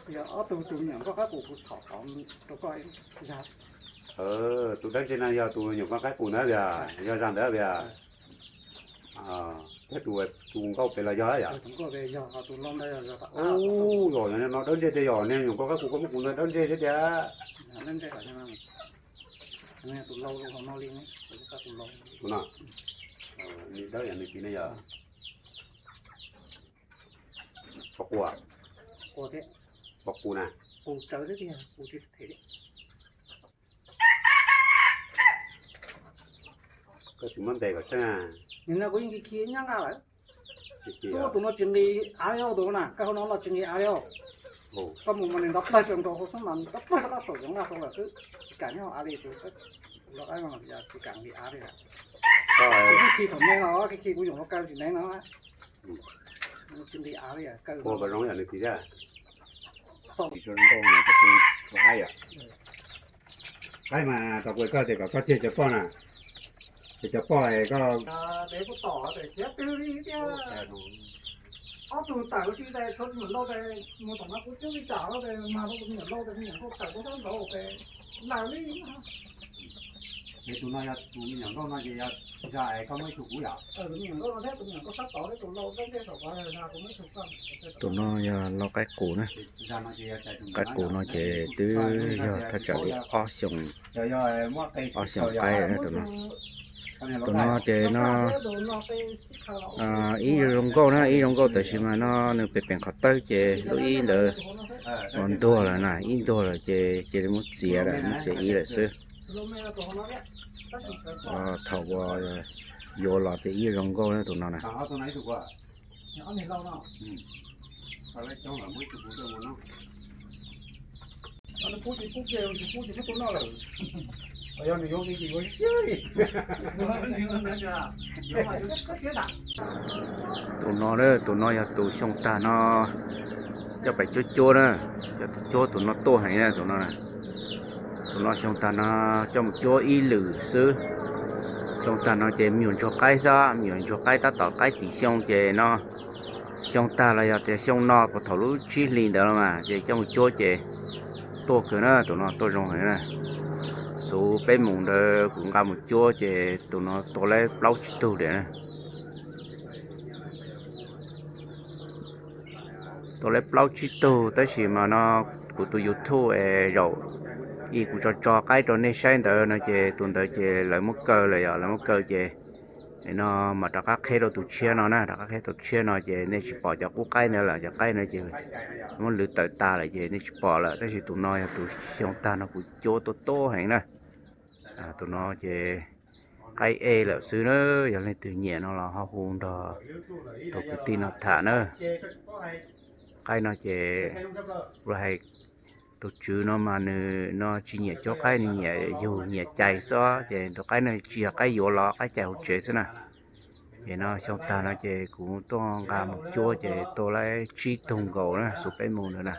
Yog ob tug tus me nyuam nkauj qaib qus kuv txhom tod rau koj zag. Tus dawb ntseg no yog tus me nyuam nkauj qaib qus ntawd tiag, yog zag ntawd tiag. Thiab tus, tus nkauj pem los yog yom? Ub, yog no dawb ntseg tiag, yog niag me nyuam nkauj qaib qus koj muab kuv ntawd dawb ntseg thiab tiag. Tus no, nws dawb yog nws txiv ne yog? Pom qus, pom qus na. Koj tsis muab ntes kom tseeb. Nim no kuv yeej khi khi nyab nqa lawm. Tus no tsis nqis av li tus no na, koj hauv no los tsis nqis av li. Koj mus mas nws nrov plawg rau nkaus hauv xwb mas nrov plawg rau koj saum yoov nqa saud lawm xwb. Tsis kam nyob hauv av li tus, tus lau qaib no tsis kam nqis av li. Koj khi thaum me los khi khi kuv yoov lau kaw tsis ntev no. Tsis nqis av li kaw. Ua zoo yam nws txiv thiab. Qaib mas tau kuv koj tias kom koj tseg cov poj na, ces cov poj koj. Ob tug tawm ua si tes tshuav me nyuam ntau tes mus tom no kuv twb li cas los tes mag rau tus me nyuam ntau tes me nyuam ntau tawm rau sab nraud tes lawm li. Es tus no yog tus me nyuam nkauj no ces yog zag es koj muab ib tug kuv yom? Tus no yog lau qaib qus na. Qaib qus no ces twb yog thaj tsam li ob xyoos, ob xyoos qaib tus no. Tus no ces no ib zoo nkauj na, ib zoo nkauj tab sis mas no nws pem peem qhov tawg ces lub ib ntawd uas ntuag lawm na, ib ntuag lawm ces cia li muab txiav lawm, muab txiav ib lawm xwb. Thaum uas yuav los ces ib zoo nkauj na tus no na. Tus no, tus no yog tus xyoo tag no coj pais cuab cuab na, coj cuab tus no tuaj heev na tus no. Tus no xyoo tag no coj mus cuab ib lwm xwb. Xyoo tag no ces me nyuam ntsuag qaib xwb, me nyuam ntsuag qaib tab tom qaib tim xyoo ces no xyoo tag los yog tias xyoo no puas thaum lub tsib hlis ntawd los mas ces coj mus cuab ces tuaj kawg na, tus no tuaj zoo heev na. Xub peb mus ntawd kuv nqa mus cuab ces tus no tua laib plaub tsib tug diam na. Tua laib plaub tsib tug tab sis mas no kuv tus YouTube es zaum ib kuv tso tso qaib rau nej saib ntawd no ces tus ntawd ces lawv muab kaw lawm yom, lawv muab kaw ces no mas rov qab qheb rau tus tshiab no na, rov qab qheb tus tshiab no ces nej tsis pom cov qub qaib ntawd lawm, cov qaib no ces muab lwv tawm tas lawm ces nej tsis pom lawm, tab sis tus no yog tus xyoo tag no kuv cuab tuaj tuaj heev na. Tus no ces qaib ej lawm xwb na, yog leej twg nyiam no los ho hu nrog tus kwv tij no tham na. Qaib no ces ua hais tus tswv no mas nws no tsis nyiam cuab qaib, nws nyiam yug nyiam cais xwb ces tus qaib no tsis yog qaib yuav los qaib cais hauv tsev xwb na. Ces no xyoo tag no ces kuv tuaj nqa mus cuab ces tua laib tsib tug nkaus na, xub peb mus ntawd na.